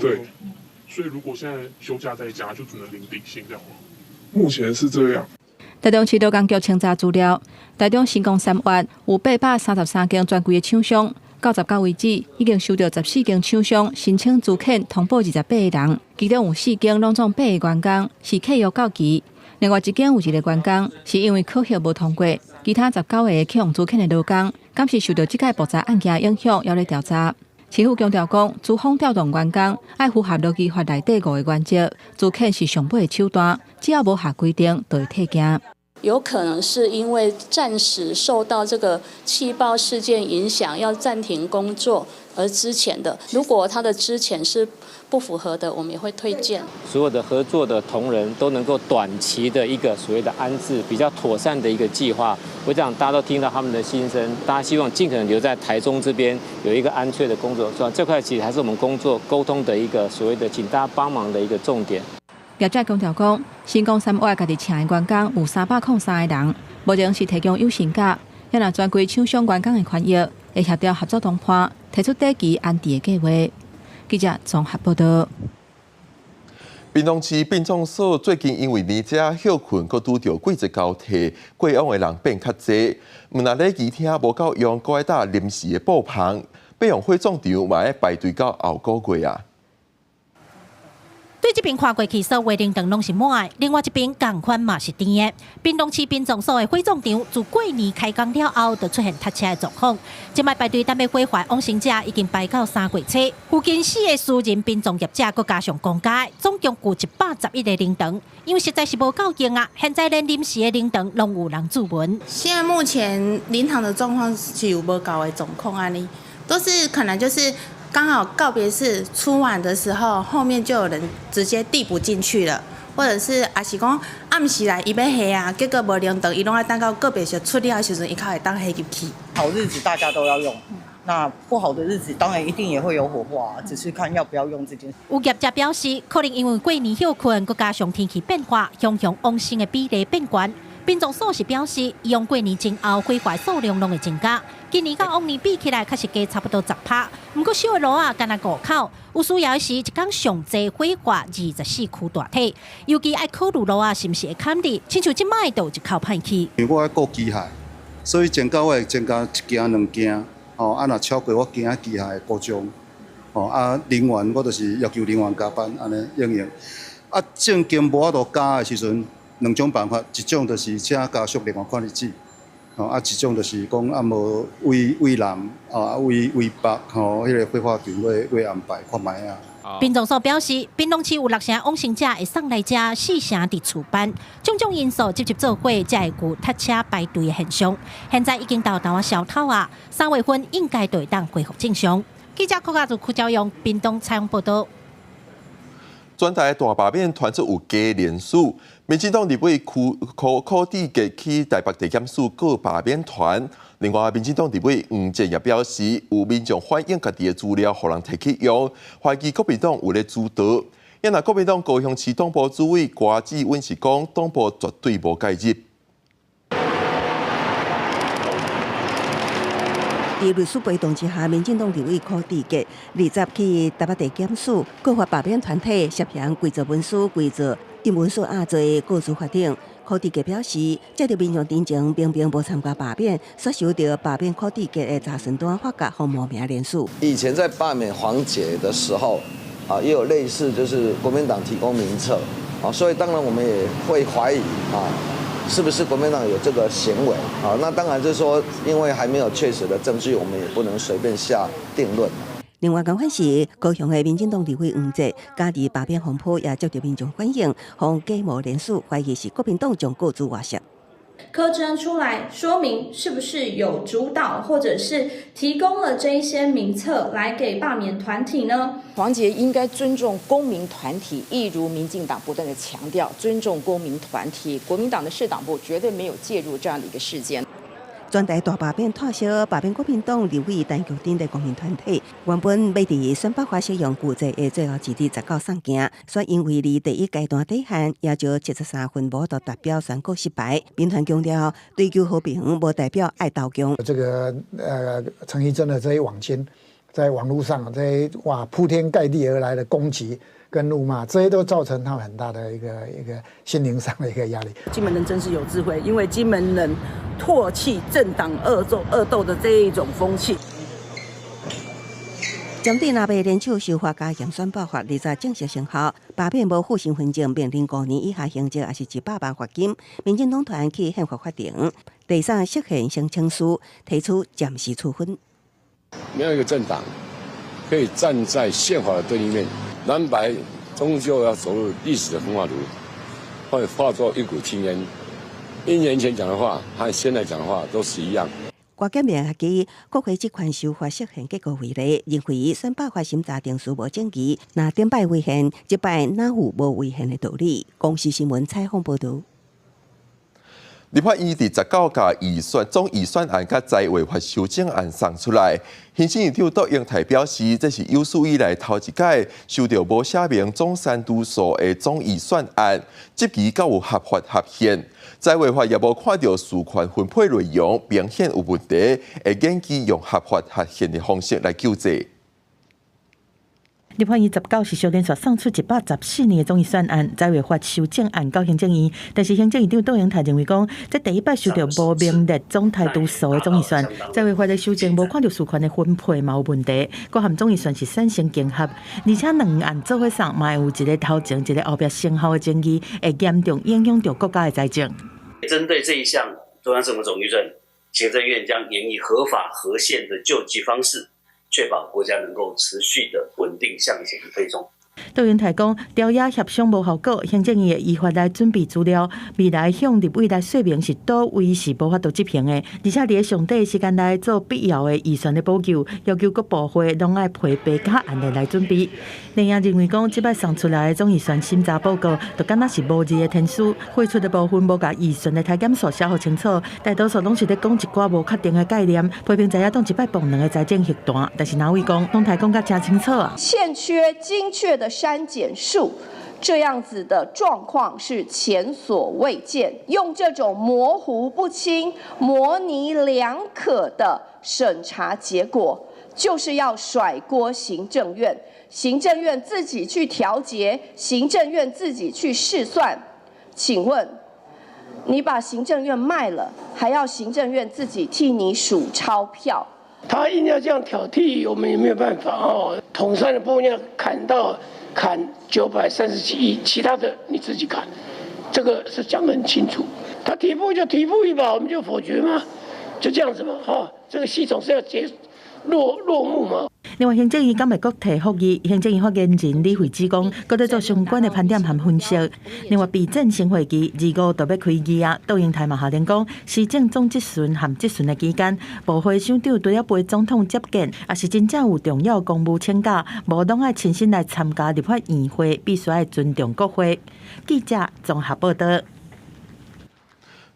對。所以如果現在休假在家，就只能領底薪，這樣嗎？目前是這樣。台中市勞工局清查資料，台中新光三越有833間專櫃的廠商，到十九為止，已經收著14間廠商申請資遣通報28個人，其中有四間攏總八個員工是契約到期，另外一間有一個員工是因為考核無通過，其他19個去予資遣的勞工，敢是受著這擺爆炸案件影響，猶咧調查。市府強調講，資方調動員工愛符合勞基法內底五個原則，資遣是上尾的手段，只要無合規定，就會退件。有可能是因為暫時受到這個氣爆事件影響，要暫停工作而資遣的。如果他的資遣是不符合的，我們也會退件。所有的合作的同仁都能夠短期的一個所謂的安置，比較妥善的一個計劃。我想大家都聽到他們的心聲，大家希望盡可能留在台中這邊有一個安全的工作。所以這塊其實還是我們工作溝通的一個所謂的請大家幫忙的一個重點。業者強調講，新光三越家己請的員工有303個人，目前是提供有薪假，抑若專櫃廠商員工的權益，會協調合作談判，提出短期安置的計劃。記者綜合報導。屏東市殯葬所最近因為年節歇睏，閣拄著季節交替，過往的人變較濟，毋但禮儀廳無夠用，閣愛搭臨時的布棚，欲用火葬場嘛愛排隊到後個月啊。對。這邊看過去，所有靈堂攏是滿的，另外一邊仝款嘛是甜的。屏東市殯葬所的火葬場，自過年開工了後，就出現塞車的狀況。這擺排隊等欲火化往生者已經排到3月初。附近四个私人殯葬業者，閣加上公家，總共有111個靈堂，因為實在是無夠用啊！現在連臨時的靈堂攏有人注文。現在目前靈堂的狀況是有無夠的狀況按呢，都是可能就是。剛好告別式出完的時候，後面就有人直接遞補進去了，或者是也是講暗時來伊欲下啊，結果無靈堂，伊攏愛等到告別式出了的時陣，伊較會當下入去。好日子大家都要用，那不好的日子當然一定也會有火化，只是看要不要用這件事。有業者表示，可能因為過年歇睏，閣加上天氣變化，雄雄往生的比例變懸。殯葬所是表示，以往過年前後火化數量攏會增加，今年佮往年比起來，確實加差不多10%。毋過燒的爐仔干焦五口，有需要時一工上濟火化24具大體，尤其愛考慮爐仔是毋是會坎熱，親像這擺就有一口歹氣。因為我愛顧機械，所以增加我會增加一件兩件，吼啊若超過我驚機械的故障，吼啊人員我就是要求人員加班按呢應用。啊正經無法度加的時陣。兩種辦法，一種就是請家屬另外看日子，吼啊，一種就是講啊無為為南啊為為北吼，彼個火化場欲安排看覓啊。殯葬所表示，屏東市有六成往生者會送來遮，四成佇厝辦，種種因素集集做伙，才會有塞車排隊的現象。現在已經到頭仔消透啊，3月份應該就會當恢復正常。記者柯家祖、柯昭勇，屏東採訪報導。全台大罷免傳出有假連署，民進黨立委柯柯志傑去台北地檢署告罷免團。另外，民進黨立委黃健也表示，有民眾反映家己的資料予人提去用，懷疑國民黨有咧主導。因為國民黨高雄市黨部主委郭志穩是講，黨部絕對無介入。佇律師陪同之下，民進黨立委柯志傑20去台北地檢署告發罷免團體涉嫌偽造文書、偽造印文書案做告訴法庭。柯志傑表示，這個民眾陣前明明無參加罷免，卻收到罷免柯志傑的查詢單，發覺予冒名連署。以前在罷免黃捷的時候，啊，也有類似，就是國民黨提供名冊，啊，所以當然我們也會懷疑啊。是不是國民黨有這個行為？啊，那當然就是說，因為還沒有確實的證據，我們也不能隨便下定論。另外，仝款是高雄的民進黨立委黃捷，加入罷免風波也接到民眾反映，予假冒連署，懷疑是國民黨將個資外泄。柯志恩出來說明，是不是有主導，或者是提供了這一些名冊來給罷免團體呢？黃捷應該尊重公民團體，一如民進黨不斷的強調尊重公民團體。國民黨的市黨部絕對沒有介入這樣的一個事件。全台大罷免拖銷罷免國民黨立委陳菊等的公民團體，原本欲佇選罷法適用舊制的最後一日19送件，卻因為離第一階段底線也就73分無法度達標，宣告失敗。民團強調，追求和平無代表愛投降。這個陳綺貞的這些網軍，在網路上這些哇鋪天蓋地而來的攻擊跟怒罵，這些都造成他們很大的一個心靈上的一個壓力。金門人真是有智慧，因為金門人唾棄政黨惡鬥惡鬥的這一種風氣。針對藍白聯手修法加嚴選罷法，20正式生效，罷免無附身分證，面臨5年以下刑責，抑是100萬罰金。民進黨團去憲法法庭，遞送釋憲申請書，提出暫時處分。沒有一個政黨可以站在憲法的對立面，藍白終究要走入歷史的風化爐，會化作一股青煙。一年前講的話和現在講的話都是一樣。郭建明以國會職權修法釋憲結果為例，認為選罷法審查程序無正義，若頂擺違憲，這擺哪有無違憲的道理？公視新聞採訪報導。立法院佇19共預算總預算案佮財劃法修正案送出來，行政院長卓榮泰表示，這是有史以來頭一擺收著無寫明總三都數的總預算案，質疑敢有合法合憲。財劃法也無看著事權分配內容明顯有問題，會研究用合法合憲的方式來救濟。立法院19是小連續送出114年的總預算案，在未發修正案到行政院，但是行政院長杜英台認為講，這第一擺收著無明列總台拄數的總預算，在未發的修正無看著事權的分配嘛有問題，閣含總預算是產生競合，而且兩案做伙送嘛會有一个頭前一个後壁生效的爭議，會嚴重影響著國家的財政。針對這一項中央政府總預算，行政院將研議合法合憲的救濟方式，確保國家能夠持續的穩定向前推動。杜英台講，朝野協商無效果，行政院會依法來準備資料，未來向立委來說明是佗位是無法度執行的，而且佇上短時間內做必要的預算的補救，要求各部會攏愛配備佮案例來準備。另外認為講，這擺送出來的總預算審查報告，就敢若是無字的天書，匯出的部分無共預算的裁減數寫予清楚，大多數攏是咧講一寡無確定的概念，批評在野黨這擺放兩个財政核彈，但是哪位講，總台講甲誠清楚啊？欠缺精確的刪減數，這樣子的狀況是前所未見。用這種模糊不清、模棱兩可的審查結果，就是要甩鍋行政院，行政院自己去調節，行政院自己去試算。請問，你把行政院賣了，還要行政院自己替你數鈔票？他硬要這樣挑剔，我們也沒有辦法哦。統三的部分要砍到砍937億，其他的你自己砍，這個是講得很清楚。他提附就提附議吧，我們就否決嘛，就這樣子嘛，哈，這個系統是要結落幕嘛。另外，行政院敢會閣提覆議？行政院發言人李慧芝講，閣咧做相關的盤點和分析。另外，備戰新會期25就欲開議啊。杜英台嘛下令講，施政總質詢和質詢的期間，部會首長除了陪總統接見，也是真正有重要公務請假，無攏愛親身來參加立法院會，必須愛尊重國會。記者綜合報導。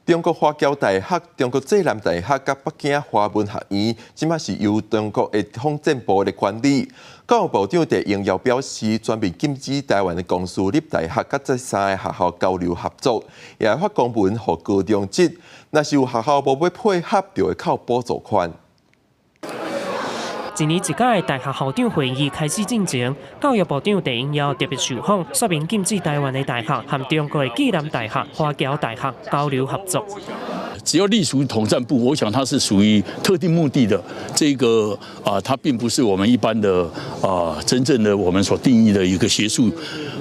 中國華僑大學、中國暨南大學佮北京華文學院，這馬是由中國的統戰部來管理。教育部長鄭英耀表示，全面禁止台灣的公私立大學佮這三个學校交流合作，也會發公文予高中職。若是有學校無欲配合，就會扣補助款。一年一屆的大學校長會議開始進行，教育部長鄭英耀特別受訪，說明禁止台灣的大學和中國的暨南大學、華僑大學交流合作。只要隸屬統戰部，我想它是屬於特定目的的，這個啊，它並不是我們一般的啊，真正的我們所定義的一個學術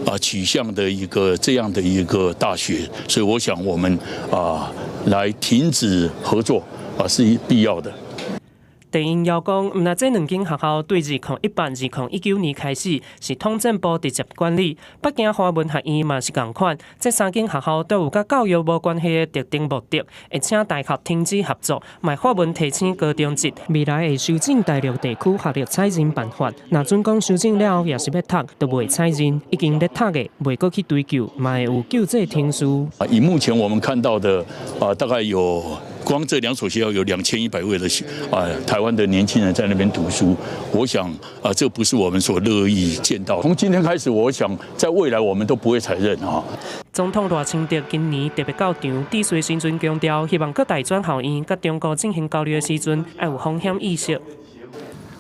啊取向的一個這樣的一個大學，所以我想我們啊來停止合作啊是必要的。鄭英耀講，毋但這兩間學校對2018、2019年開始是統戰部直接管理，北京華文學院嘛是仝款。這三間學校都有佮教育無關係的特定目的，會請大學停止合作，嘛發文提醒高中職，未來會修正大陸地區學歷採認辦法。若準講修正了後，也是欲讀，就袂採認；已經咧讀的，袂閣去追究，嘛會有救濟程序。以目前我們看到的，啊，大概有光這兩所學校有2100位的啊台灣的年輕人在那邊讀書，我想啊，這不是我們所樂意見到。從今天開始，我想在未來我們都不會採認啊。總統賴清德今年特別到場，致辭時陣強調，希望各大專校院佮中國進行交流的時陣，愛有風險意識，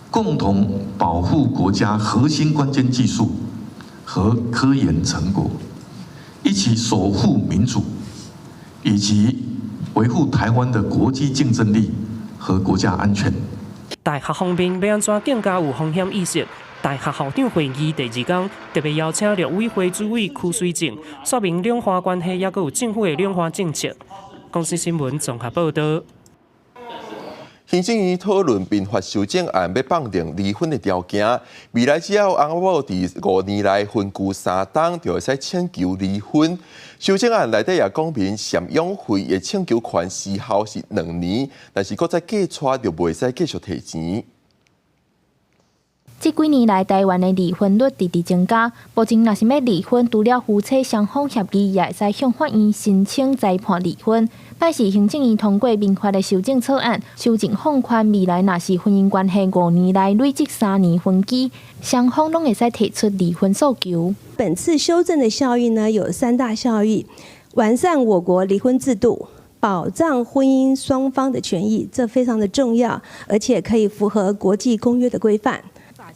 共同保護國家核心關鍵技術和科研成果，一起守護民主，以及維護台灣的國際競爭力和國家安全。大學方面欲按怎更加有風險意識？大學校長會議第二天特別邀請陸委會主委柯水正，說明兩岸關係，猶閣有政府的兩岸政策。公視新聞綜合報導。行政院討論民法修正案，欲放定離婚的條件。未來只要翁某佇5年內分居3冬，就會使請求離婚。修正案內底也講明，贍養費的請求權時效是2年，但是閣再過掣就袂使繼續提錢。這幾年來，台灣的離婚率直直增加。目前若是欲離婚，除了夫妻雙方協議，也會使向法院申請裁判離婚。拜四行政院通過民法的修正草案，修正放寬未來若是婚姻關係5年內累積3年分居，雙方攏會使提出離婚訴求。本次修正的效益呢，有三大效益：完善我國離婚制度，保障婚姻雙方的權益，這非常的重要，而且可以符合國際公約的規範。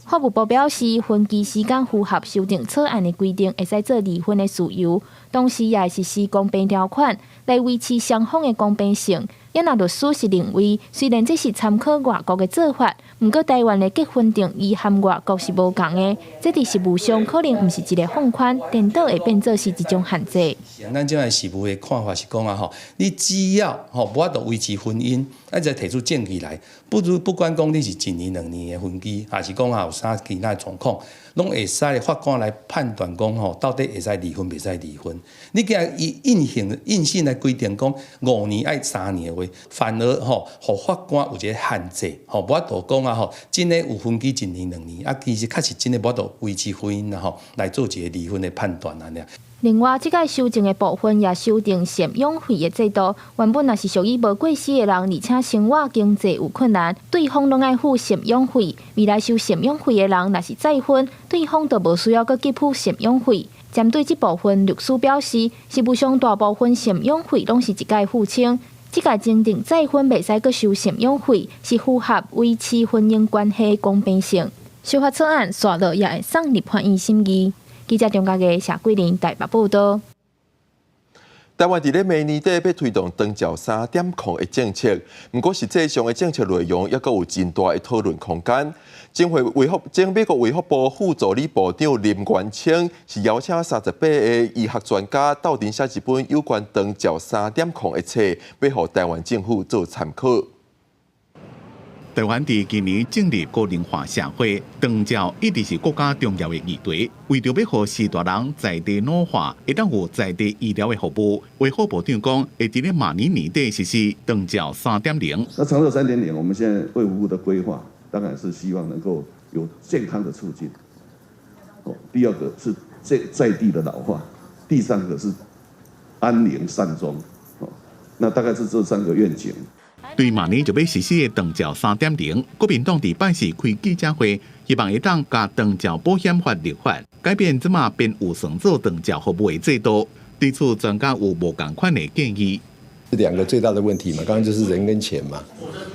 法務部表示，分居時間符合修訂草案的規定，會使做離婚的事由，同時也會實施公平條款來維持雙方的公平性。也若律師是認為，雖然這是參考外國的做法，毋過台灣的結婚定義和外國是無仝的，這佇實務上可能毋是一个放寬，顛倒會變做是一種限制。咱這擺實務的看法是講啊吼，你只要吼無法度維持婚姻，啊就提出證據來，不如不管講你是一年兩年的分居，還是講啊有啥其他的狀況，攏會使法官來判斷講吼，到底會使離婚，袂使離婚。你驚伊硬性硬性來規定講5年愛3年的話，反而吼，予法官有一个限制，吼，無法度講啊吼，真的有分居一年兩年，啊，其實確實真的無法度維持婚姻啊吼，來做一个離婚的判斷按呢。另外，這個修正的部分也修訂贍養費的制度。原本若是屬於無過世的人，而且生活經濟有困難，對方攏愛付贍養費。未來收贍養費的人，若是再婚，對方就無需要閣給付贍養費。針對這部分，律師表示，實務上大部分贍養費攏是一概付清。這個增訂再婚袂使閣收贍養費，是符合維持婚姻關係的公平性。修法草案煞落也會送立法院審議。記者張家傑、謝桂林台北報道。台灣佇咧明年底欲推動長照3.0的政策，毋過實際上的政策內容猶閣有真大的討論空間。前會衛福前美國衛福部副助理部長林元清是邀請38個醫學專家鬥陣寫一本有關長照3.0的冊，欲予台灣政府做參考。台灣佇今年進入高齡化社會，長照一直是國家重要的議題。為著欲予序大人在地老化，會當有在地醫療的服務，衛福部長講，會佇咧明年年底實施長照3.0。那長照3.0，我們現在衛福部的規劃，當然是希望能夠有健康的促進。哦，第二個是在地的老化，第三個是安寧善終。哦，那大概是這三個願景。對明年就欲實施的長照3.0，國民黨佇拜四開記者會，希望會當共長照保險法立法，改變這馬憑預算做長照服務的制度。對此，專家有無仝款的建議。兩個最大的問題嘛，剛剛就是人跟錢嘛。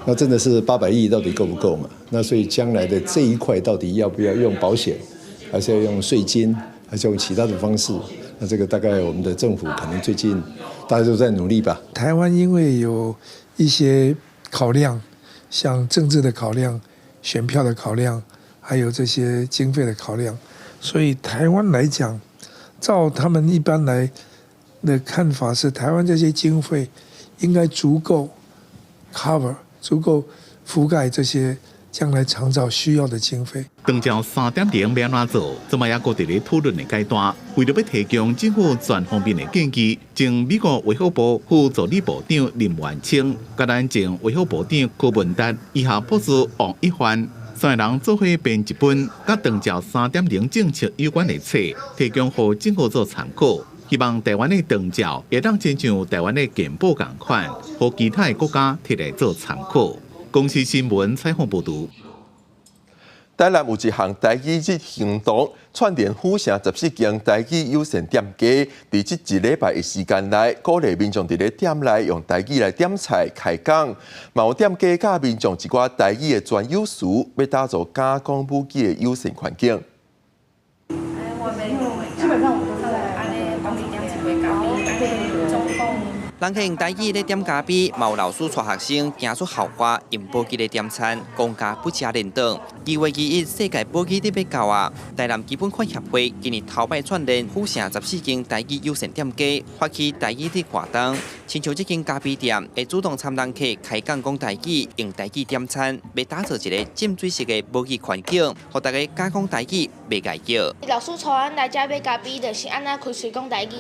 那真的是800億到底夠不夠嘛？那所以將來的這一塊到底要不要用保險，還是要用稅金，還是用其他的方式？那這個大概我們的政府可能最近大家都在努力吧。台灣因為有一些考量，像政治的考量、選票的考量，還有這些經費的考量，所以台灣來講，照他們一般來的看法是，台灣這些經費應該足夠 cover，足夠覆蓋這些將來長照需要的經費。長照3.0欲按怎做，這馬猶閣佇咧討論的階段。為著欲提供政府全方面的建議，前美國衛福部副助理部長林元清，佮咱前衛福部長柯文達，醫學博士王一帆，三个人做伙編一本佮長照3.0政策有關的冊，提供予政府做參考。希望台灣的長照會當親像台灣的健保仝款，予其他的國家提來做參考。公視新聞採訪報導。台南有一項台語日行動，串聯府城14間台語友善店家，佇這一禮拜的時間內，鼓勵民眾佇咧店內用台語來點菜開講。嘛有店家教民眾一寡台語的專有詞，欲打造敢講母語的友善環境。基本上我們都是按呢講一點一杯咖啡，總共。人客用台語咧點咖啡，嘛有老師帶學生行出校外，用母語咧點餐，講甲不食連頓。2月21，世界母語日欲到啊！台南基本款協會今年頭擺串聯府城14間台語友善店家，發起台語日活動，親像這間咖啡店會主動參人客開講講台語，用台語點餐，欲打造一个浸水式的母語環境，予大家敢講台語，袂礙叫。老師帶阮來遮買咖啡，就是按怎開喙講台語。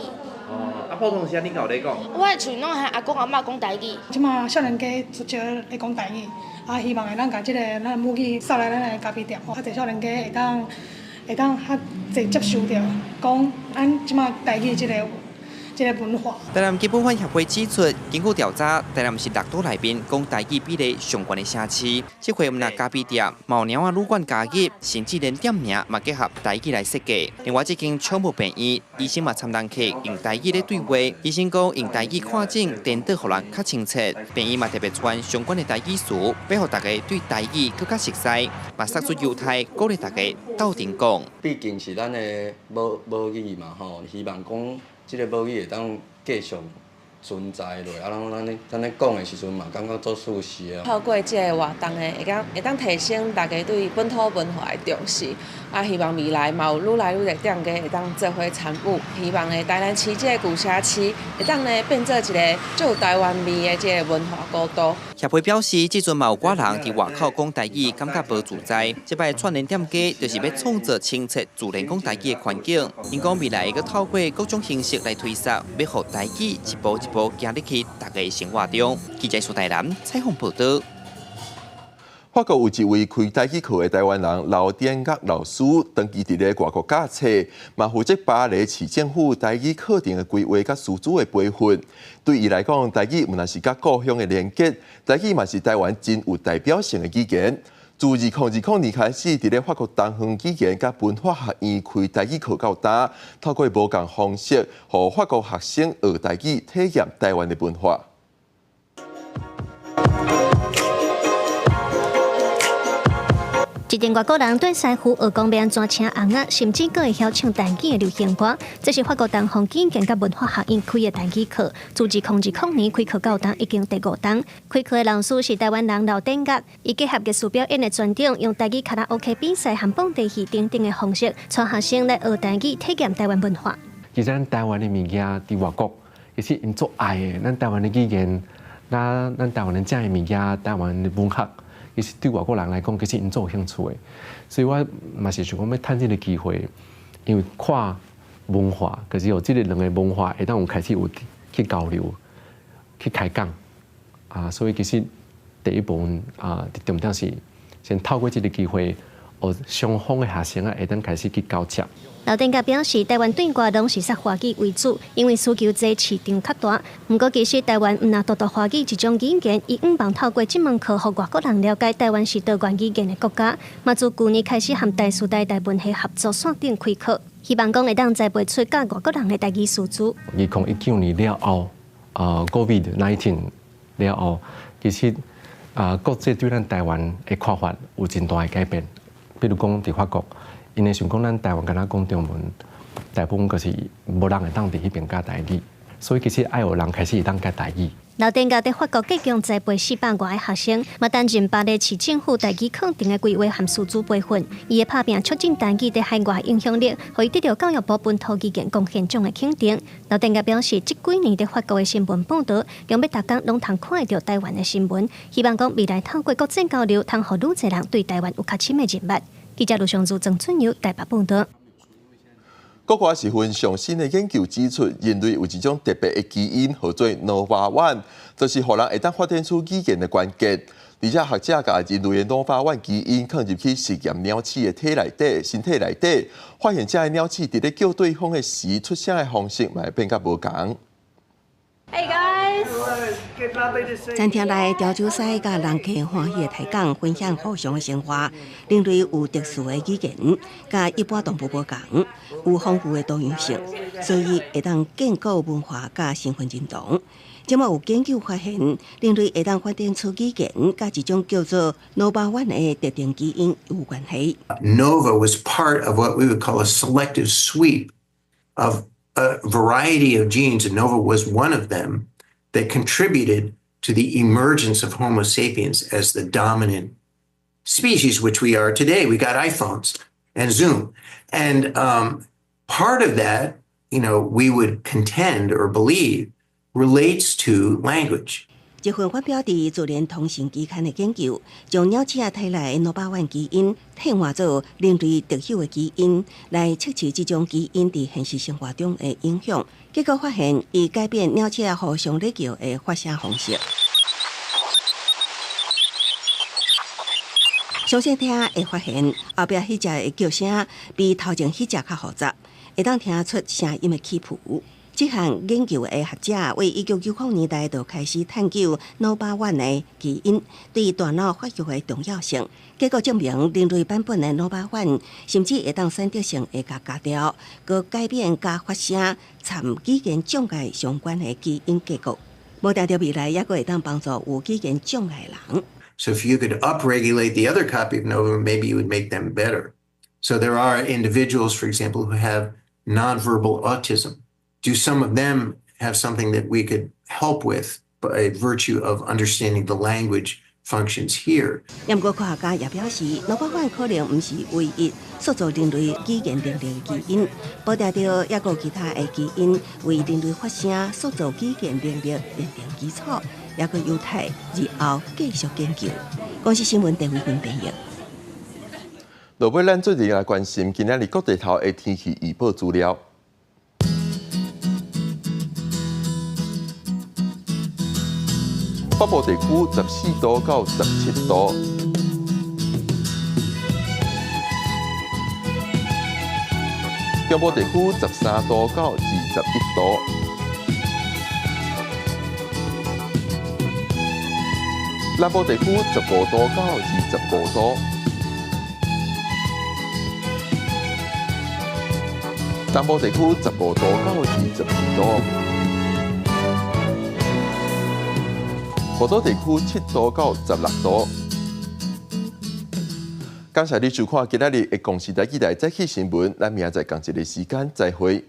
哦，啊，普通時你敢有咧講？我的喙攏和阿公阿嬤講台語。這馬少年家足少咧講台語，啊，希望會當共這个咱母語送來咱的咖啡店，較濟少年家會當較濟接受著，講咱這馬台語這个。這个文化。台南基本法協會指出，根據調查，台南是六都內面講台語比例上懸的城市。這回毋但咖啡店、貓貓仔旅館加入，甚至連店名嘛結合台語來設計。另外，這間寵物病院醫生嘛參人客用台語咧對話，醫生講用台語看診，顛倒予人較親切。病院嘛特別傳相關的台語詞，欲予大家對台語閣較熟悉，嘛釋出猶太鼓勵大家鬥陣講。畢竟是咱的母語嘛吼，希望講這个母語會當繼續存在落，啊，咱咧講的時陣嘛，感覺足舒適的。透過這个活動呢，會當提升大家對本土文化的重視，啊，希望未來嘛有愈來愈濟店家會當做伙參與，希望呢台南市這個舊社區會當呢變做一个足有台灣味的這个文化古都。協會表示，這陣嘛有寡人佇外口講台語，感覺無自在。這擺串聯店家就是欲創造親切、自然講台語的環境。𪜶講未來會閣透過各種形式來推廣，欲予台語一步一步行入去大家的生活中。記者蘇台南採訪報導。法國有一位開台語課的台灣人劉典岳老師，長期佇咧外國教冊，嘛負責巴黎市政府台語課程的規劃佮師資的培訓。對伊來講，台語毋但是佮故鄉的連結，台語嘛是台灣真有代表性的語言。自2020年開始，佇咧法國東方語言佮文化學院開台語課到今，透過無仝方式，予法國學生學台語，體驗台灣的文化。一陣外國人對師傅學講欲按怎請尪仔，甚至閣會曉唱台語的流行歌。這是法國東方語言佮文化學院開的台語課，自2020年開課到今已經第五冬。開課的老師是台灣人劉典岳，伊結合藝術表演的專長，用台語卡拉 OK 比賽和蹦迪戲等等的方式，帶學生來學台語，體驗台灣文化。其實咱台灣的物件佇外國，其實𪜶足愛的，咱台灣的語言，咱台灣人食的物件，台灣的文學。其實對外國人來講，其實𪜶足有興趣的，所以我嘛是想講欲趁這个機會，因為跨文化，可是有這个兩个文化會當有開始有去交流、去開講啊，所以其實第一部分啊，重點是先透過這个機會，予雙方的學生啊，會當開始去交接。劉典岳表示，台灣對外攏是說華語為主，因為需求濟，市場較大。毋過，其實台灣毋若獨獨華語一種語言，伊向望透過這門課，予外國人了解台灣是多元語言的國家。嘛自舊年開始和台師大台文系合作線頂開課，希望講會當栽培出教外國人的台語師資。2019年了後，COVID-19 了後，其實啊，國際對咱台灣的看法有真大的改變。比如講，佇法國。𪜶會想講，咱台灣敢若講中文，大部分就是無人會當佇彼邊教台語，所以其實愛有人開始會當教台語。劉典岳佇法國隔共栽培400外个學生，嘛擔任巴黎市政府台語課程的規劃和師資培訓。伊的拍拚促進台語佇海外影響力，予伊得著教育部本土語言貢獻獎的肯定。劉典岳表示，這幾年佇法國的新聞報導，強欲逐工攏通看會著台灣的新聞，希望講未來透過國際交流，通予愈濟人對台灣有較深的認識。記者盧尚如、曾春友台北報導。國外一份上新的研究指出，人類有一種特別的基因，號做 NOVA1，就是予人會當發展出語言的關鍵。而且學者共人類的 NOVA1 基因放入去實驗鳥鼠的體內底、身體內底，發現這个鳥鼠佇咧叫對方的時出聲的方式，嘛會變較無仝。 Hey guys！餐廳內調酒師佮人客歡喜的抬槓，分享互相的生活。人類有特殊的語言，佮一般動物無仝，有豐富的多樣性，所以會當建構文化佮身份認同。這馬有研究發現，人類會當發展出語言，佮一種叫做 NOVA1 的特定基因有關係。 Nova was part of what we would call a selective sweep of a variety of genes, and Nova was one of them that contributed to the emergence of Homo sapiens as the dominant species, which we are today. We got iPhones and Zoom. And part of that, we would contend or believe relates to language. 這份發表佇《自然通訊》期刊的研究，將鳥鼠仔體內的 NOVA1 基因替換做人類特有的基因，來測試這種基因佇現實生活中的影響。結果發現，伊改變鳥鼠仔互相咧叫的發聲方式。詳細聽會發現，後壁彼隻的叫聲比頭前彼隻較複雜，會當聽出聲音的起伏。這項研究的學者為1990年代就開始探究腦飽丸的基因對大腦發育的重要性。結果證明，人類版本的腦飽丸甚至會當選擇性會共鉸掉，閣改變佮發聲參語言障礙相關的基因結構。無定著未來猶閣會當幫助有語言障礙的人。 So if you could upregulate the other copy of Nova, maybe you would make them better. So there are individuals, for example, who have nonverbal autism. Do some of them have something that we could help with by virtue of understanding the language functions here? 毋過科學家也表示，腦飽丸可能毋是唯一塑造人類語言能力的基因，無定著猶閣有其他的基因為人類發聲、塑造語言能力奠定基礎，猶閣有待日後繼續研究。公視新聞鄭偉君編譯。落尾，咱做陣來關心今仔日各地頭的天氣預報資料。北部地區14度到17度，中部地區13度到21度，南部地區15度到25度，東部地區15度到22度。外島地區7度到16度。感謝你收看今仔日的公視台語台早起新聞，咱明仔載仝一个時間再會。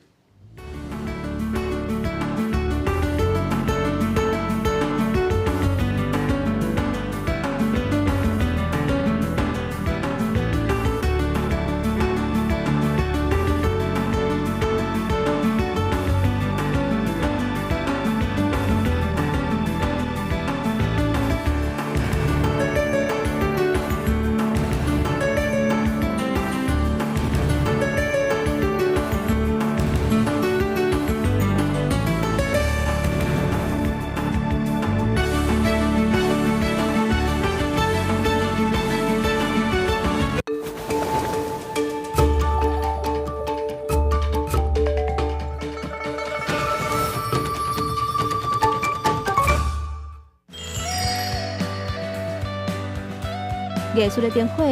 藝術的燈火，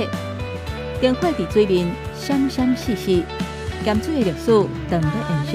燈火佇水面閃閃爍爍，鹹水的歷史當咧延續。